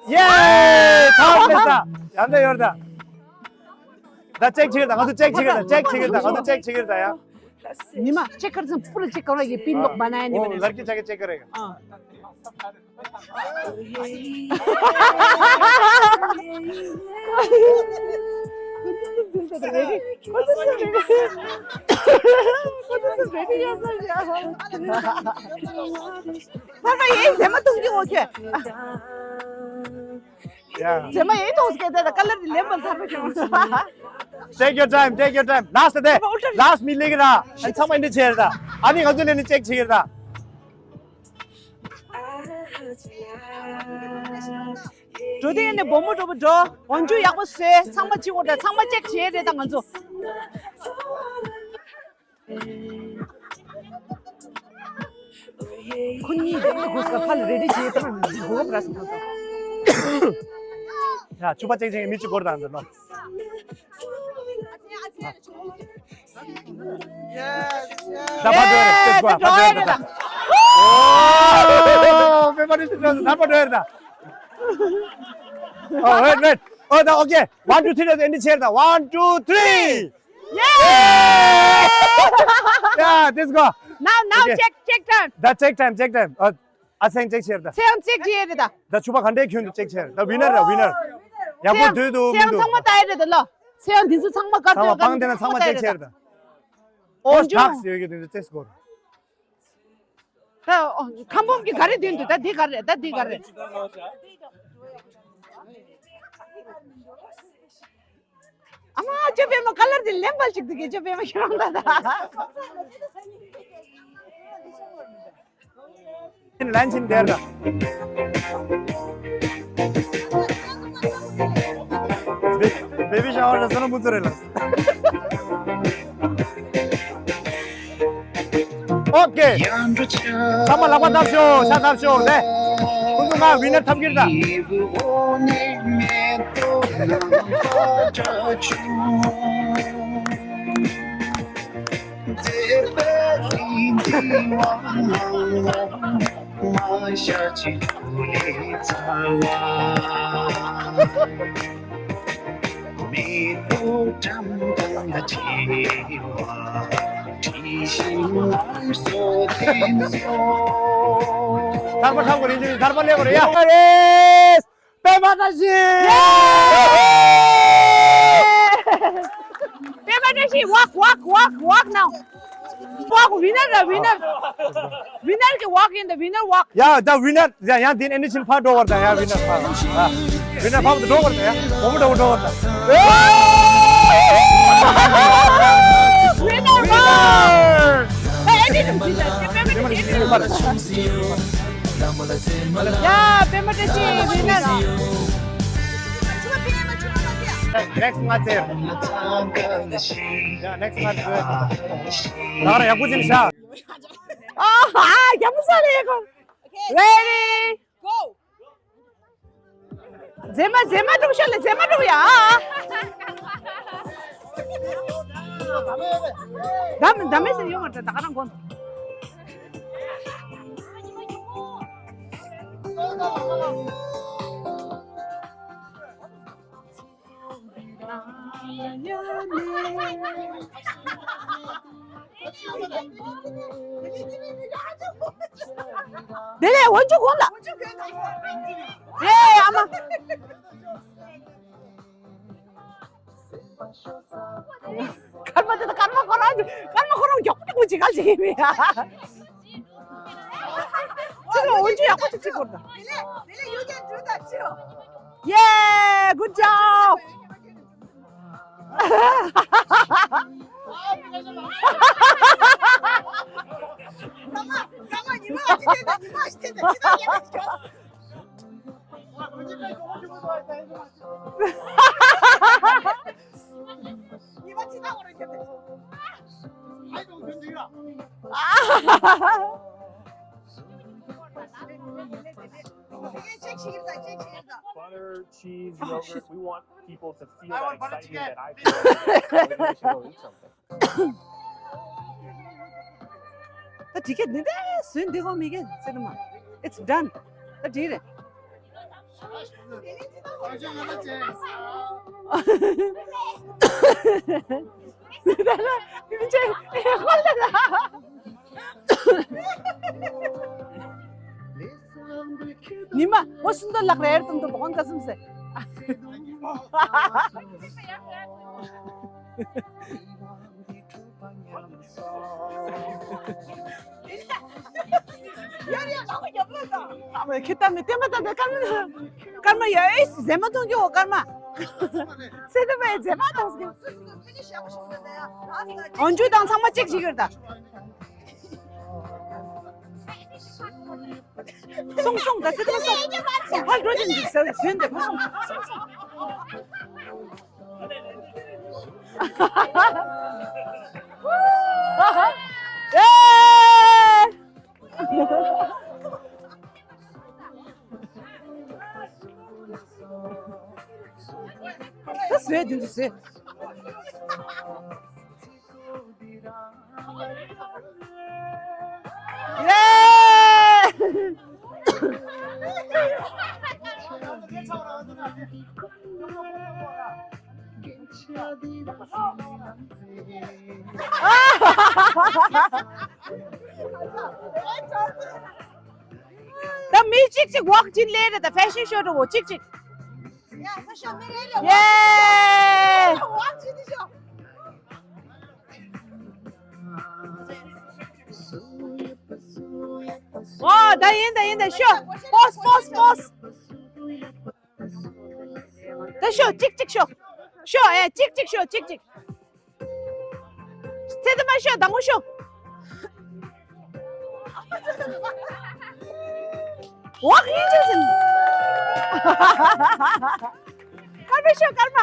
Yeah, ཐོབ་མེད་ད། ཡང་ད་ཡོད་ད། ད་ཅེག་བྱེད་ཀྱི་རེད་ད། ང་ཚོ་ཅེག་བྱེད་ཀྱི་རེད་ད། ཅེག་བྱེད་ཀྱི་རེད་ད། ང་ཚོ་ཅེག་བྱེད་ཀྱི་རེད་ད་ཡ། ཉི་མ་ཅེག་ཀར་ཙམ་པུ་ར་ཅེག་ཀར་ཡེ་པིན་ལོག་པ་ན་ཡ་ཉི་མ། ལར་ཀི་ཅག་གི་ཅེག་ཀར་ཡེ། ཨ། ཕ་མ་ཡིན་ཟེར་མ་གཏོང་གི་འོ་ཁྱོད། ཡ། ཟེར་མ་ཡིན་ཐོག་སྐད་དེ་ད་ཀ་ལར་དེ་ལེན་པ་ཚར་བ་ཁྱོད། Take your time, take your time. Last དེ། Last མི་ལེགས་ར། ཨ་ཚང་མ་འདི་བྱས་ར་ད། ཨ་ནི་ང་ཚོ་ལས་ནི་ཅེག་བྱེད་ཀྱི་ར་ད། འགྲོ་དེ་ནས་སྦོམ་མོ་འགྲོ་བ་འགྲོ། འོན་ཀྱང་ཡག་པོ་བཟོས། ཚང་མ་གཅིག་པོ་འདྲ། ཚང་མ་ཅེག་བྱས་རེད་ད་ང་ཚོ། ཁོ་གཉིས་དེ་ནས་སྒོ་ས་ཕར་ལ་རེ་རེ་བྱས་ད་སྒོ་བབས་ར་སོང་ད། ཡ་ཕྱུ་པ་ཅེག་ཅེག་མི་གཅིག་སྐོར་དང་འདི་ནོ། ད་ཕར་འགྲོ་ཡ་རེད། ད་ཕར་འགྲོ་ཡ་རེད་ད། ཨོ་པེ་པ་ནི་ཤི་འགྲོ་ད་ཕར་འགྲོ་ཡ་རེད་ད། ཨོ་ཝེཊ་ཝེཊ། ཨོ་ད་ཨོ་ཁེ། One, two, three ལ་འདི་བྱས་ར་ད། One, two, three. Yeah! Yeah, this go. Now, now, okay. Check, check time. ད་ཅེག་ཊའིམ་ཅེག་ཊའིམ། ཨ་ཚེ་ཡང་ཅེག་བྱས་ར་ད། ཚེ་ཡང་ཅེག་བྱས་ར་ད། ད་ཕྱུ་པ་ག་འདྲའི་ཁྱོན་དུ་ཅེག་བྱས་ར་ད། ཝི་ནར་ར་ཝི་ནར། ཡག་པོ་འདུག་འདུག་མི་འདུག་ཚང་མ་ལྟ་ཡ་རེད་ད་ལོ། ཚེ་ཡང་འདི་ཚོ་ཚང་མ་དཀར་ཚང་མ་སྤང་དེ་ན་ཚང་མ་ཅེག་བྱས་ར་ད། ཨོ་འཇོ་ཌག་ཡོད་ཀྱི་དེ་ཚོ་ཅེག་སྐོར། ད་ཁམ་བུམ་གྱི་ག་རེ་འདོན་འདུག་ད་འདི་ག་རེ། ད་འདི་ག་རེ། ཨ་མ་ཅོ་པེ་མ་ཀ་ལར་དེ་ལེན་པ་ཞིག་འདུག་གི་ཅོ་པེ་མ་ཁྱེད་རང་ད་ད། ལན་ཆིན་དེར་ད། བེ་བི་ཤ་ཝར་ལ་སོ་ན་མུ་ཚོ་རེ་ལ། ཨོ་ཀེ། ཚང་མ་ལག་པ་བརྡབ་ཤོག་ཤ་བརྡབ་ཤོག་ལེ། ཁོང་ཚོ་ང་ཝི་ནར་ཐོབ་ཀྱི་རེད་ད། ཐར་པ་ཐར་པ་རེད་ཅེས་ཐར་པ་ལེགས་པ་རེད་ཡ། རེད། པད་མ་བཀྲ་ཤིས། པད་མ་བཀྲ་ཤིས། Walk, walk, walk, walk now. Walk, winner ར་winner. Winner གི་walk ཡིན་ད། Winner walk. ཡ་ད་winner། ཡ་ཡང་དེ་ནས་ཨེ་ནི་ཆིན་ཕར་འགྲོ་བར་དང་ཡ། winner ཕར། ཨ། winner ཕར་འགྲོ་བར་དང་ཡ། འོ་མ་འགྲོ་འགྲོ་བར་དང་། winner walk. ཨེ་ནི་ཆིན། ཡ་པད་མ་བཀྲ་ཤིས་winner། next ང་ཚེ། ཡ་next ང་ཚེ། ད་ར་ཡག་པོ་ཅིག་བཞག་ཨ་ཧ། རྒྱ་མོ་ས་ལ་ཡེ་གོ། Ready, go. མཛེས་མ་མཛེས་མ་སྒྲུབ་ཤོག་ལེ། མཛེས་མ་སྒྲུབ་ཡ། ད་མེད་ཟེར་ཡོང་བ་ད་ག་རང་གོ། དེ་ལས་འོན་ཆུ་གོང་ལ། ཨེ་ཨ་མ། སྐར་མ་དེ་དང་སྐར་མ་ཁོ་རང་གི་སྐར་མ་ཁོ་རང་མགྱོགས་པོ་ཅིག་ག་ཞིག་ཡིན་མེད་ཡ། ཚིག་ལ་འོན་ཆུ་ཡག་པོ་ཅིག་ཅིག་དགོས་ད། Yeah, good job. Butter, cheese, yogurt. We want people to feel that excitement that I feel. That I can go eat something. ད་ཊི་ཀེ་ཊི་འདི་འདྲ་བཟོས་འདི་གོ་མི་གེ་ཟེར་མ། It's done. ད་འདི་རེད། ཉི་མ་འོ་སུན་དོ་ལག་རེར་དུམ་དུ་བོན་ཀ་སུམ་སེ། ཁྱེད་ལྟ་མི་བསྟན་པ་ལྟ་དེ་སྐར་མ། སྐར་མ་ཡ་ཨེ་ཟེ་མ་མཐོང་རྒྱུ་འོ་སྐར་མ། སེ་ད་པའི་ཟེ་མ་མཐོང་སྐྱོ། འོན་ཇུ་དང་ཚང་མ་གཅིག་བྱེད་ཀྱི་རེད་ད། སོང་སོང་ད་སེ་ད་སོང་། ཕར་འགྲོ་ཅིག་འདུག་ཟེར་ཟེར་འདུག་སོང་སོང་། ཨེ། ད་བཟོས་དེ་འདྲ་བཟོས། ཡེ། ད་མི་གཅིག་གཅིག་ཝོག་བྱེད་ལེ་རེད་ད་ཕེ་ཤན་ཤོ་རུ་བོ་གཅིག་གཅིག་ཡེ། ཨོ་ད་ཡིན་ད་ཡིན་ད་ཤོ། པོས་པོས་པོས། ད་ཤོ་གཅིག་གཅིག་ཤོ། ཤོ་ཨེ་གཅིག་གཅིག་ཤོ་གཅིག་གཅིག་ཚེ་ད་མ་ཤོ་དང་པོ་ཤོ། ཝག་ཡིན་ཅི་ཟིན། སྐར་མ་ཤོ་སྐར་མ། སྐར་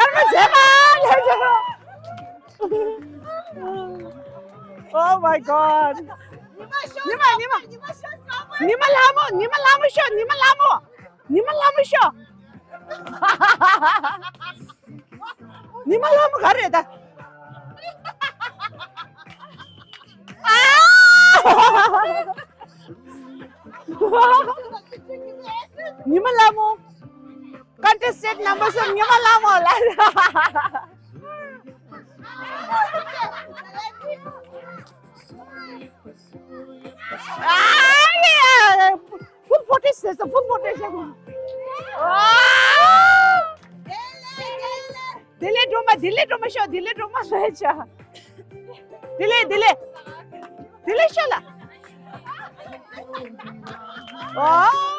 མ་བྱས་པ་ལས་བྱས་པ། Oh my god. ཉི་མ་ཉི་མ། ཉི་མ་ལྷ་མོ་ཉི་མ་ལྷ་མོ་ཤོ་ཉི་མ་ལྷ་མོ། ཉི་མ་ལྷ་མོ་ཤོ། ཉི་མ་ལྷ་མོ་ག་རེད་ད། ཨ། ཉི་མ་ལྷ་མོ། Contestant number སུམ་ཉི་མ་ལྷ་མོ་ལ། ཨ་ཡ། ཕུལ་ཕོ་ཊེ་ཟེར་སོང་། ཕུལ་ཕོ་ཊེ་ཟེར་སོང་། ཨ། དེ་ལས་སྒྲོལ་མ། དེ་ལས་སྒྲོལ་མ་ཤོག་དེ་ལས་སྒྲོལ་མ་ལས་བྱ། དེ་ལས་དེ་ལས། དེ་ལས་ཤོག་ལ། ཨ།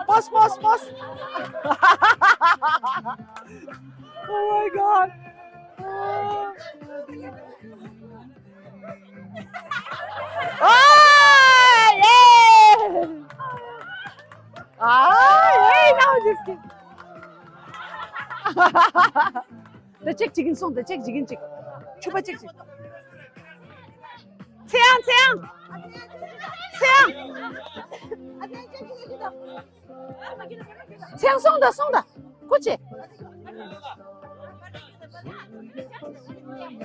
པོས་པོས་པོས། Oh my god. Oh, yeah. Ah, yeah, now just kidding. ད་ཅིག་ཅིག་ཡིན་སོང་། ད་ཅིག་ཅིག་ཡིན་ཅིག་ཕྱུ་པ་ཅིག་ཅིག་ཚེ་དབྱངས། ཚེ་དབྱངས། ཚེ་དབྱངས། ཚེ་དབྱངས་སོང་ད། སོང་ད། ཀུ་ཅི།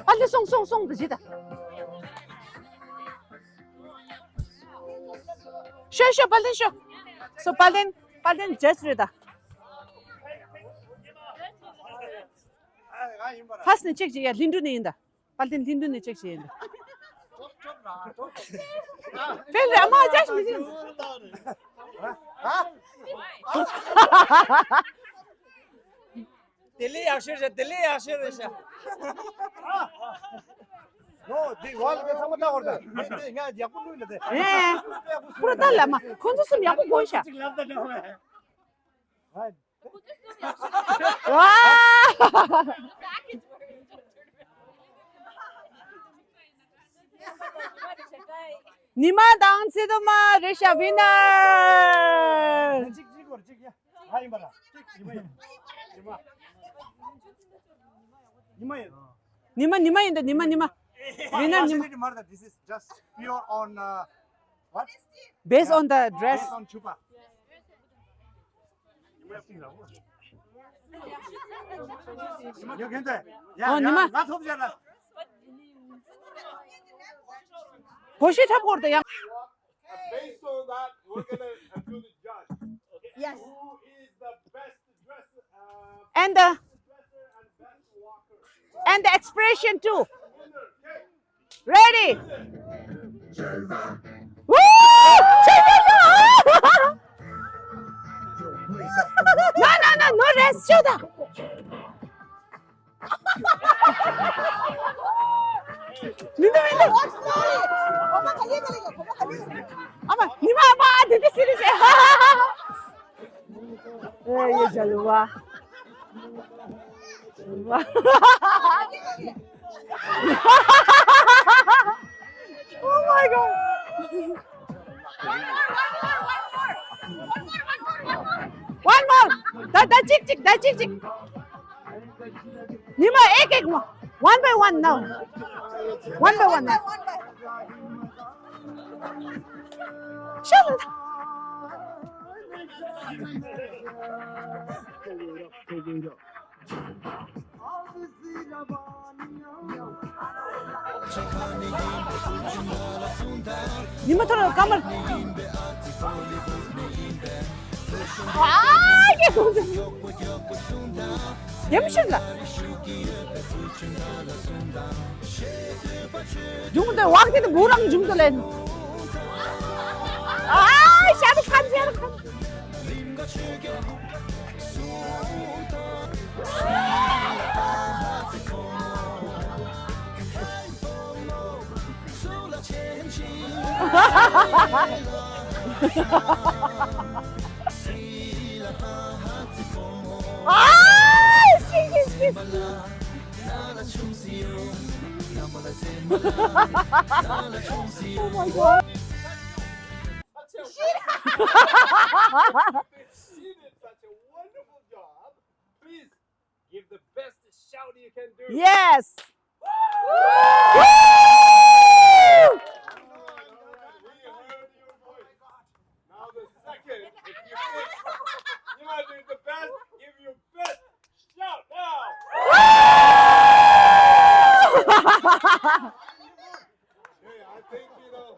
པ་ལི་སོང་སོང་སོང་ད་ཇི་ད། ཤོ་ཤོ་པ་ལི་ཤོ། སོ་པ་ལིན། པ་ལིན་ཇ་ཇི་རེད་ད། ཕ་སི་ནས་ཅིག་ཅིག་ཡ་ལྷིན་གྲུ་ནས་ཡིན་ད། པལ་ཏིན་ལྷིན་དུ་ནས་ཅིག་བྱས་ཡིན། དཔེ་ར་མ་ཅག་མི་ཤེས། དེ་ལས་ཡག་ཤོས་རེད། དེ་ལས་ཡག་ཤོས་རེད་ཤག་ནོ། དེ་བ་ལ་དེ་ཚང་མ་ལྟ་བར་ད། དེ་དེ་ང་ཡག་པོ་ལུས་ལ་དེ། ཨེ། པུ་ར་ད་ལ་མ་ཁོང་ཚོ་གསུམ་ཡག་པོ་གོན་ཤག་ཅིག་ལབ་ད་ནོ། ཨ། ཉི་མ་དང་ཚེ་དོ་མ་རེད་ཤག་ཝི་ནར། གཅིག་གཅིག་གོ་གཅིག་ཡ། ང་ཡིན་པ་ལ། ཉི་མ་ཡིན། ཉི་མ། ཉི་མ་ཡིན། ཉི་མ་ཉི་མ་ཡིན་ད། ཉི་མ་ཉི་མ། ཝི་ནར་ཉི་མ། This is just pure on, uh, what? Based on the dress. Based on Chupa. ཡོད་མཁན་དེ། ཡ་ཨོ་ཉི་མ། ཡ་ང་ཐོབ་བྱས་ལ། གོ་ཤེས་ཐབས་སྐོར་དུ་ཡང་། And based on that, we're gonna, uh, do the judge. Yes. Who is the best dresser, uh, and the dresser and best walker? And the expression too. Ready? Woo! No, no, no, no rest. ཤོད་དང་། མི་འདུག་མི་འདུག་ཨ་མ་ཉི་མ་ཨ་མ་དེ་དེ་སི་རི་སི། ཨེ་ཡེ་ཇ་ལུ་བ། ཇ་ལུ་བ། Oh my God. One more. ད་ད་གཅིག་གཅིག་ད་གཅིག་གཅིག་ཉི་མ་ཨེག་ཨེག་མ། One by one now. One by one now. ཤ་ལ། ཉི་མ་ཐོ་ར་ཀ་མར། ཨ་ཡེ་ཡེམ་ཤུན་ལ། ཇུང་དེ་ཝག་དེ་བུ་རང་ཇུང་དུ་ལེན། ཨ་ཤ་རུ་ཁན་ཤ་རུ་ཁན། ཨ་ཤི་ཤི་ཤི། Oh my God. She did such a wonderful job. Please give the best shout you can do. Yes. Woo! We heard your voice. Now the second, if you think you are doing the best, give your best shout now. Hey, I think, you know,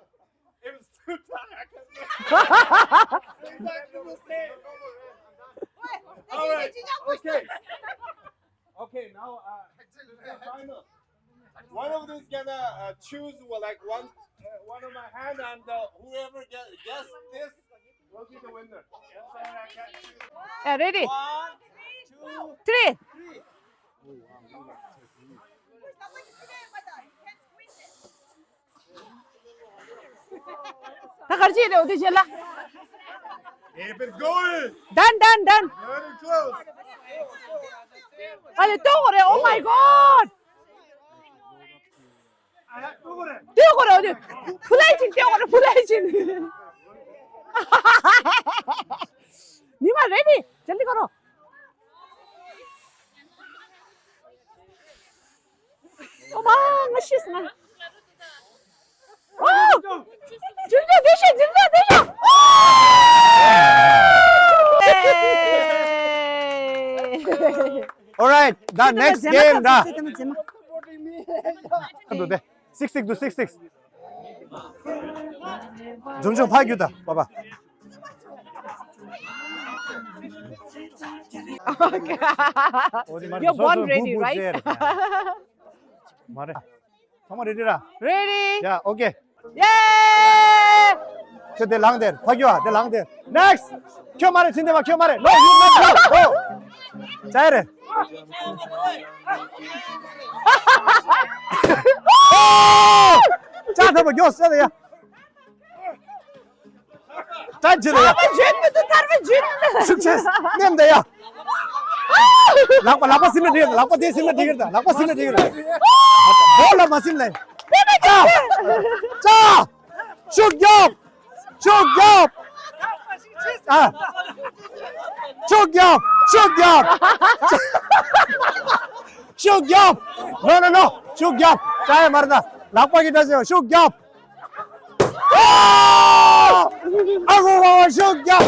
it was too tight. I can't. Exactly the same. All right. Okay. Okay, now, uh, the final. One of these gonna, uh, choose, well, like, one, uh, one of my hand, and, uh, whoever get, guess this will be the winner. Yeah, ready? One, two, three. Three. ད་གར་ཅི་རེད་འོ་དེ་བྱེད་ལ། Keep it going. Done, done, done. Very close. ཨ་ལེ་ལྟོས་གོ་རེད། Oh my God. ལྟོས་གོ་རེད། འོ་དེ་ཕུ་ལའི་ཅིན་ལྟོས་གོ་རེད། ཕུ་ལའི་ཅིན། ཉི་མ་ready. ཇལ་ལི་ཀོ་རོ། ཨོ་མ་ང་ཤི་སོང་ང་། ཨོ། ཇུན་ཇོ་དེ་ཤི། ཇུན་ཇོ་དེ་ཤི། ཨོ། All right, the next game ད། Six six to six six. ཇུན་ཇོ་ཕ་རྒྱུ་ད་པ་པ། Okay. You're born ready, right? མ་རེད། ཚང་མ་ready ར། Ready. Yeah, okay. Yeah. ཁྱོད་དེ་ལངས་དེར་ཕ་རྒྱུ་ཨ་དེ་ལངས་དེར། Next. ཁྱོད་མ་རེད། ཕྱིན་དེ་བ་ཁྱོད་མ་རེད། No, you not, no, no. ཅའི་རེད། ཅ་ཐོབ་པ་མགྱོགས་སེ་ཡ། ད་ཇི་ལ་ཡ། ཐར་པ་ཇུན་མི་འདུག་ཐར་པ་ཇུན་མི་འདུག་ཤུགས་ཆེ། ནེམ་ད་ཡ། ལག་པ་ལག་པ་སིམ་ན་འགྲིག་ལག་པ་དེ་སིམ་ན་འགྲིག་ལག་པ་སིམ་ན་འགྲིག་བོ་ལ་མ་སིམ་ལ། ཅ། ཅ། ཤུགས་རྒྱོབ། ཤུགས་རྒྱོབ། ཨ། ཤུགས་རྒྱོབ། ཤུགས་རྒྱོབ། ཤུགས་རྒྱོབ། No, no, no. ཤུགས་རྒྱོབ། ཅ་ཡ་མར་ད། ལག་པ་གི་ད་ཤུགས་རྒྱོབ། ཨ་ཧོ་ཧོ་ཧོ། ཤུགས་རྒྱབ།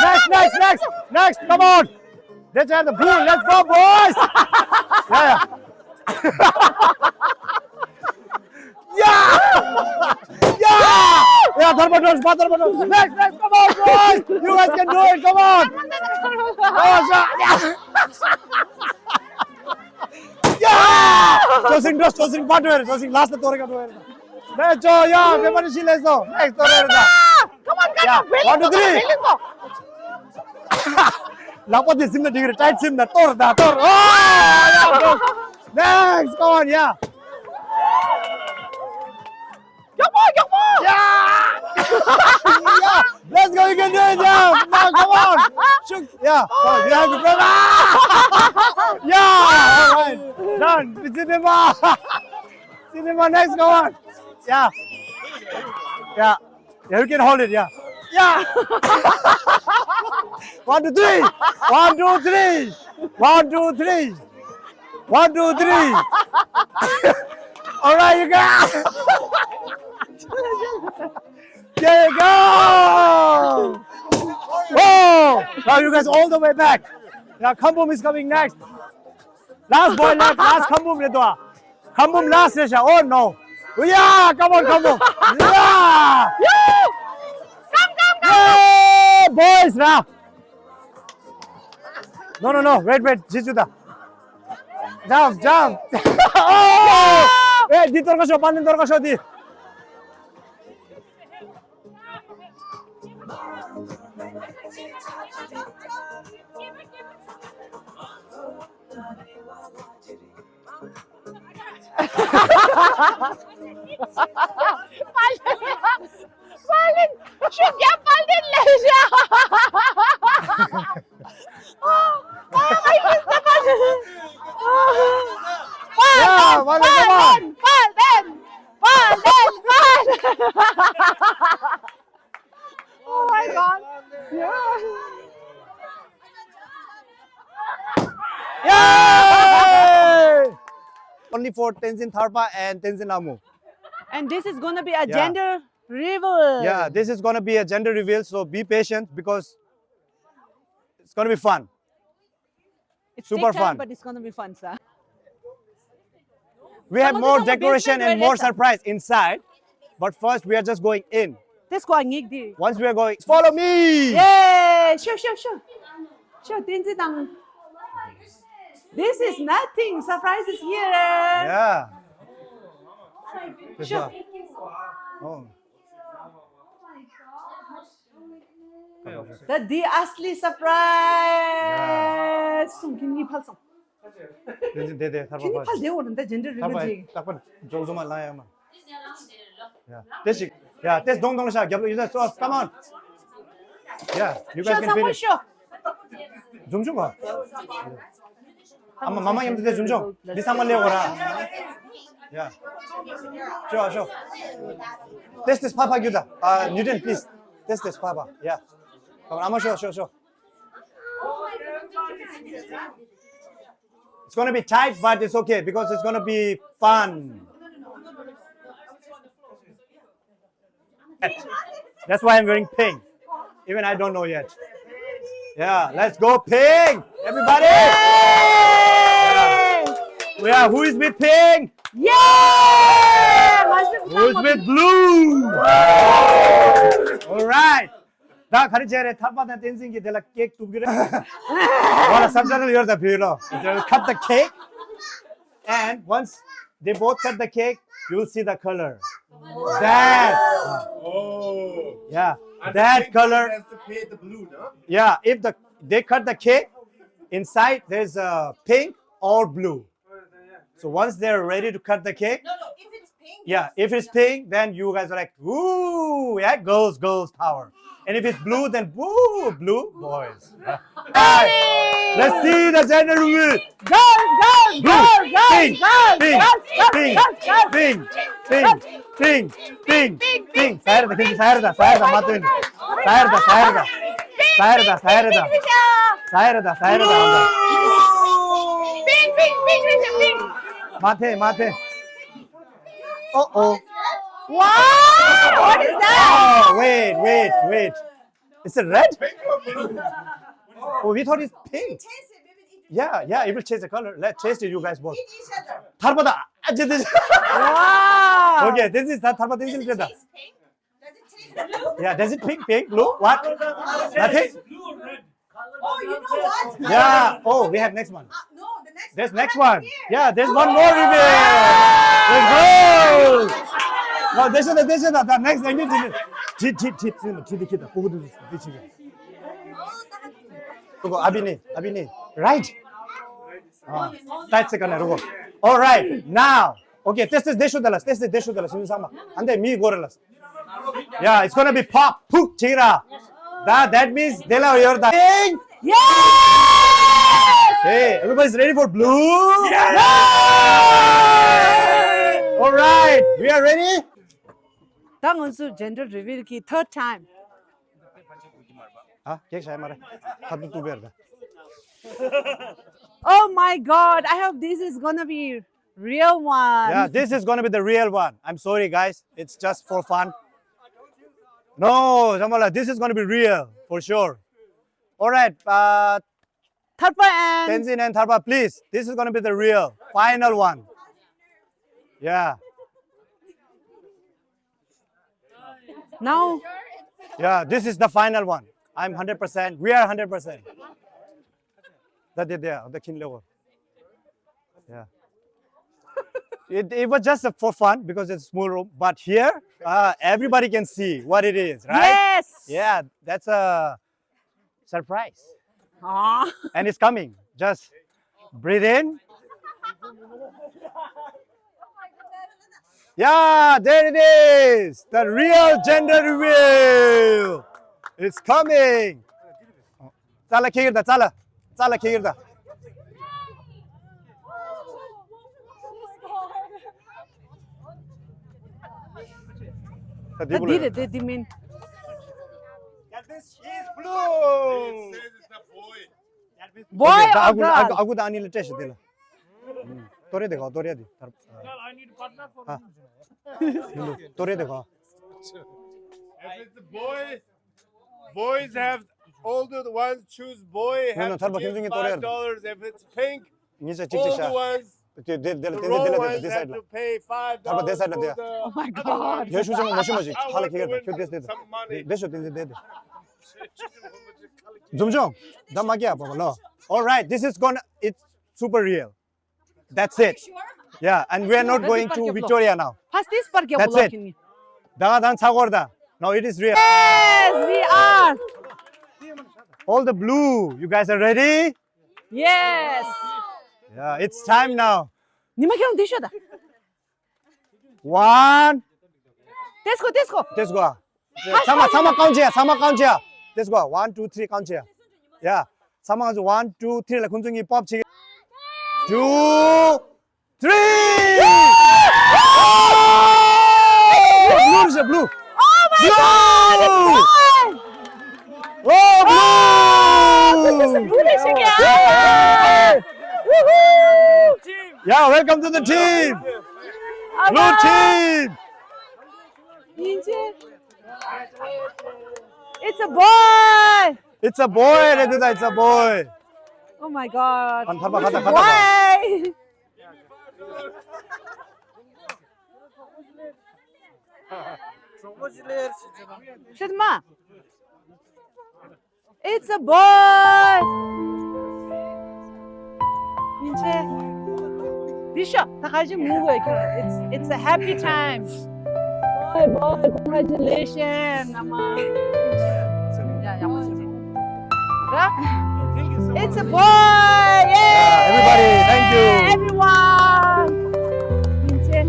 Next, next, next, next, come on. Let's have the boo. Let's go, boys. Yeah, yeah. Yeah! Yeah, Dharma Josh, Dharma Josh. Next, next, come on, boys! You guys can do it, come on! Oh, shot! Yeah! Yeah! Chosing, Josh, Chosing, part two, Chosing, last story ka two. Next, Joe, yeah, paper is less though. Next story. Come on, come on, one, two, three. Lapa di sim na degree, tight sim na, tor da, tor. Oh, yeah, Josh. Next, come on, yeah. Come on, come on. Yeah! Yeah! Let's go, you can do it, yeah! Come on, come on! Shoot! Yeah! Come on, you have to press. Ah! Yeah! All right! Done! Cinema! Cinema, next, come on! Yeah! Yeah! Yeah, you can hold it, yeah! Yeah! One, two, three! One, two, three! One, two, three! One, two, three! All right, you guys! There you go! Oh! Now you guys all the way back. Now Kambum is coming next. Last boy left, last Kambum le doa. Kambum last le sha. Oh no. Yeah, come on, Kambum. Yeah! Come, come, come. Yeah, boys, ra. No, no, no. Wait, wait. Jijuda. Jump, jump. Oh! Hey, di torka sho, panin torka sho di. Palin, palin, shugya palin leja. Oh, oh, I miss the palin. Palin, yeah, palin, come on. Palin, palin, palin. Oh my God. Yeah. Yay! Only for Tenzin Tharpa and Tenzin Amu. And this is gonna be a, yeah, gender reveal. Yeah, this is gonna be a gender reveal, so be patient because it's gonna be fun. It's super fun, but it's gonna be fun, sir. We have more decoration and more surprise inside, but first we are just going in. This one, ngik di. Once we are going, follow me. Yay! Sure, sure, sure. Sure, Tenzin Tang. This is nothing. Surprise is here. Yeah. Sure. Oh. ད་འདི་ཨ་སི་ལི་སར་པ་རའི་ཛི་སོང་། ཁྱེད་གཉིས་ཕར་སོང་། དེ་ཚོ་དེ་དེ་ཐར་པ་ཁྱེད་གཉིས་ཕར་བསྡད་འོ་ན། ད་ཇེན་ཌར་རི་ཐར་པ་བྷིལ་ཅིག་རྟག་པར་འཇོག་རྫོང་མ་ལ་ཡ་མ། ཡ་དེ་ཞིག་ཡ་དེ་གདོང་གདོང་ལ་ཤ་རྒྱབ་ལ་ཡོད་ས། Come on. Yeah, you guys can finish. འཛུམ་ཆུང་ག་ཨ་མ་མ་མ་མཉམ་དུ་དེ་བྱུང་བྱུང་། འདི་ཚང་མ་སླེབས་འོ་ར། ཡ། ཤོག་ཤོག་ཏེས་ཏེས་ཕ་ཕ་རྒྱུ་ད། ཨ་ནིའུ་ཊོན་པི་ལི་སི། ཏེས་ཏེས་ཕ་ཕ། ཡ། ཨ་མ་ཤོག་ཤོག་ཤོག It's gonna be tight, but it's okay because it's gonna be fun. That's why I'm wearing pink. Even I don't know yet. Yeah, let's go pink, everybody. Yeah. We are, who is with pink? Yeah. Who is with blue? All right. ད་ག་རེ་བྱས་རེད། ཐར་པ་དང་བསྟན་འཛིན་གྱིས་དེ་ལ་ཀེག་གཏུབ་ཀྱི་རེད། འོ་ལ་སབ་ཊའི་ཊལ་ཡོད་ད་བོད་ལོ། They will cut the cake and once they both cut the cake, you will see the color. That. Oh. Yeah. And the that pink color has to pay the blue, no? Yeah. If the they cut the cake, inside there's a pink or blue. So once they're ready to cut the cake, no, no, if it's pink, yeah, if it's pink, then you guys are like, ooh, yeah, girls, girls power. And if it's blue, then woo, blue boys. Alright. Let's see the gender reveal. Girls, girls, blue, girls, girls, pink, girls, pink, girls, pink, girls, girls, pink, girls, pink, girls. Pink, pink, pink. ས་ཡ་ར་ད། ཁྱེད་ཀྱི་ས་ཡ་ར་ད། ས་ཡ་ར་ད་མ་སྟོན། ས་ཡ་ར་ད། ས་ཡ་ར་ད། ས་ཡ་ར་ད། ས་ཡ་ར་ད། ས་ཡ་ར་ད། ས་ཡ་ར་ད། Pink, pink, pink, pink, pink. མ་ཐེ། མ་ཐེ། Oh, oh. Wow, what is that? Oh, wait, wait, wait. Is it red? Oh, we thought it's pink. Yeah, yeah, it will change the color. Let's taste it, you guys both. ཐར་པ་ད། ཨ་ཅེ་དེ། Wow. Okay, this is ད་ཐར་པ་དེ་ཚིག་དེ་ད། Does it taste blue? Yeah, does it pink, pink, blue? What? Nothing? Oh, you know what? Yeah. Oh, we have next one. Uh, no, the next There's one. Next one. Yeah, there's one more reveal. Let's go. No, this is the, this is the, the next thing. Chit, chit, chit, chit, chit, chit, chit, chit, chit. रुको, अभी नहीं, अभी नहीं। Right? हाँ, tight से करना है, रुको। All right, now. Okay, test, test, देशो दलस, test, test, देशो दलस, सुन सामा। अंदे मी गोरलस। Yeah, it's gonna be pop, puk, chira. That, that means, dela, you're the king. Yes! Hey, everybody's ready for blue? Yes! All right, we are ready? ད་ང་ཚོ་gender reveal གི་third time. ཨ། ཁྱེད་ཤ་ཡ་མ་རེད། ཁ་ཏུ་ཏུ་བེར་ད། Oh my God, I hope this is gonna be real one. Yeah, this is gonna be the real one. I'm sorry, guys. It's just for fun. No, Jamala, this is gonna be real, for sure. All right, uh, Tharpa and Tenzin and Tharpa, please. This is gonna be the real, final one. Yeah. Now? Yeah, this is the final one. I'm hundred percent. We are hundred percent. That did there, the king level. Yeah. It, it was just for fun because it's a small room. But here, uh, everybody can see what it is, right? Yes. Yeah, that's a surprise. Aw. And it's coming. Just breathe in. Yeah, there it is. The real gender reveal. It's coming. ཙལ་ལ་ཁྱེར་ད། ཙལ་ལ། ཙལ་ལ་ཁྱེར་ད། ད་འདི་རེད། དེ་འདི་མིན། That is, she's blue. Boy or girl? ཨ་ཁུ་དང་ཨ་ནི་ལ་སྤྲད་ཤིག་དེ་ལ། ཏོ་རེ་དེ་ག་ཏོ་རེ་དེ་ཏོ་རེ་དེ་ག If it's a boy, boys have, older ones choose boy, no, no, have to give five dollars. If it's pink, ཉིས་བརྒྱ་གཅིག་གཅིག་ཤ། དེ་དེ་དེ་དེ་དེ་དེ་སའིཌ་ལ། ཐར་པ་དེ་སའིདལ་དེ། Oh my God. ཡོ་ཤུ་ཅང་མོ་ཤུ་མ་ཞིག་ཁ་ལ་ཁེ་གེ་ཁྱོད་དེ་དེ་དེ་དེ་ཤོ་དེ་དེ་དེ། འཛུམ་ཆུང་། ད་མ་སྐྱེ་བ་ལོ། All right, this is gonna, it's super real. That's it. Yeah, and we are not going to Victoria now. That's it. ད་ག་དང་ཚ་གོར་ད། No, it is real. Yes, we are. All the blue, you guys are ready? Yes. Yeah, it's time now. ཉི་མ་ཁྱོད་འདི་ཤོད་ད། One. དེ་སྐོ་དེ་སྐོ། དེ་སྐོ། ཚང་མ་ཚང་མ་ཀའུན་བྱེད་ཡ། ཚང་མ་ཀའུན་བྱེད་ཡ། དེ་སྐོ། One, two, three ཀའུན་བྱེད་ཡ། Yeah. ཚང་མ་ང་ཚོ་one, two, three ལ་ཁོང་ཚོ་གཉིས་པོབ་བྱེད། Two, three. Blue རེད་ཤག blue. Oh my God, it's blue. Oh, blue. This is blue རེད་ཤག Yeah. Woohoo. Yeah, welcome to the team. Blue team. It's a boy. It's a boy རེད་འདུག་ད། It's a boy. Oh my God. ཨ་ཐར་པ་ཁ་ད་ཁ་ད། Boy. ཤེད་མ། It's a boy. ཡིན་ཆེ། འདི་ཤོ། ད་ག་ཅི་མུ་གོ་ཁྱོད། It's, it's a happy time. Boy, boy, congratulations. ནམ། ཡ་ཡ་མ་ཟེར། ར། It's a boy. Yay. Yeah, everybody, thank you. Everyone. ཡིན་ཆེ།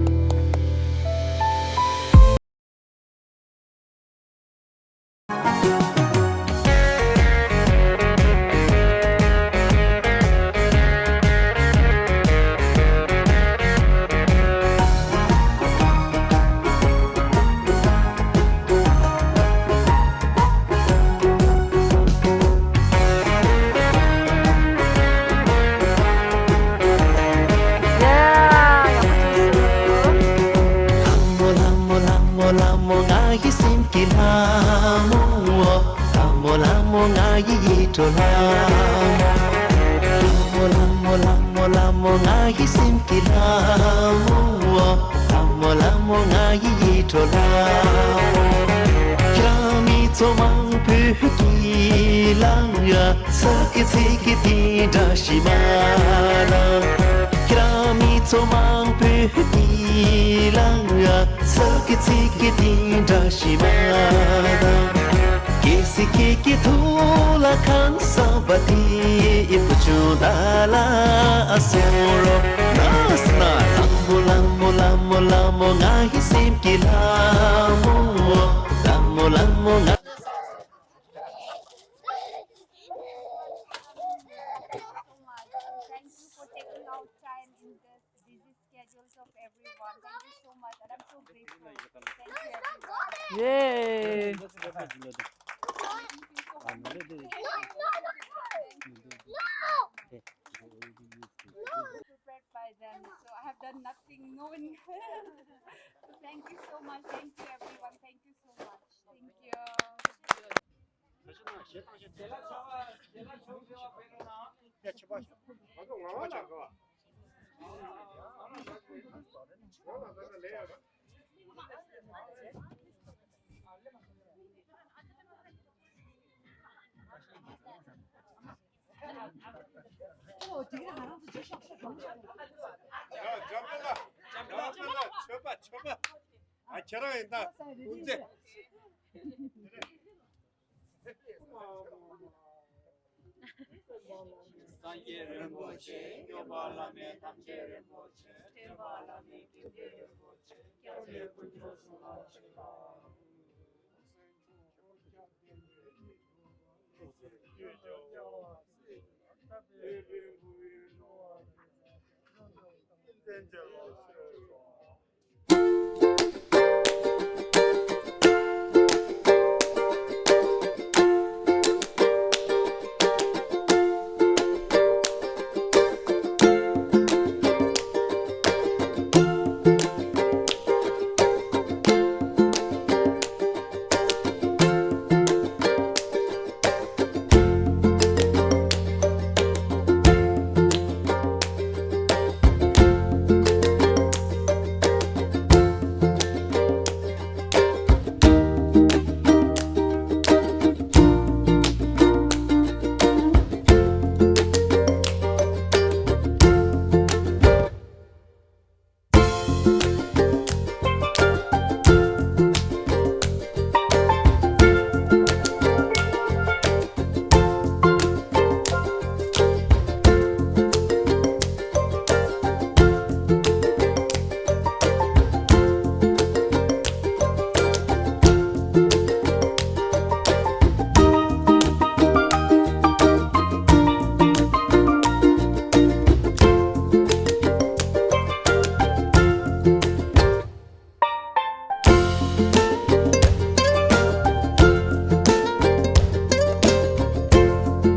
ལྷ་མོ་ང་ཡི་སེམས་ཀྱི་ལྷ་མོ། ལྷ་མོ་ལྷ་མོ་ང་ཡི་ཡིད་འཕྲོག་ལྷ་མོ། ཁྱེད་རང་མི་ཚོ་མང་པོས་ཀྱིས་ལང་ཡ། ས་ཀི་ཚི་ཀི་དེ་འདྲ་ཞིག་མ་ལང་། ཁྱེད་རང་མི་ཚོ་མང་པོས་ཀྱིས་ལང་ཡ། ས་ཀི་ཚི་ཀི་དེ་འདྲ་ཞིག་མ་ལང་། གལ་སྲིད་ཁྱེད་ཀྱི་ཐུགས་ལ་ཁང་བཟང་པ་དེ་ཡིན་པ་བྱུང་ད་ལ་ཨ་སོང་རོགས། ན་ས་ན་ལྷ་མོ་ལྷ་མོ་ལྷ་མོ་ལྷ་མོ་ང་ཡི་སེམས་ཀྱི་ལྷ་མོ། ལྷ་མོ་ལྷ་མོ་ང་། Thank you for taking out time in this busy schedules of everyone. Thank you so much, and I'm so grateful. Thank you, everyone. Yay! Thank you so much. Prepared by them, so I have done nothing. No one. So thank you so much. Thank you, everyone. Thank you so much. Thank you. ཡ། འཇམ་དཔལ་ལགས། འཇམ་དཔལ་ལགས། མཆོད་པ། མཆོད་པ། ཨ། ཁྱེད་རང་ཡིན་ད། དབུ་མཛད། སངས་རྒྱས་རིན་པོ་ཆེ། སྐྱོབ་པ་བླ་མེད་ཐམས་ཅད་རིན་པོ་ཆེ། ཐེག་པ་བླ་མེད་ཀུན་གྱི་རིན་པོ་ཆེ། སྐྱབས་གནས་དཀོན་མཆོག་གསུམ་ལ་ཕྱག་འཚལ་ལོ།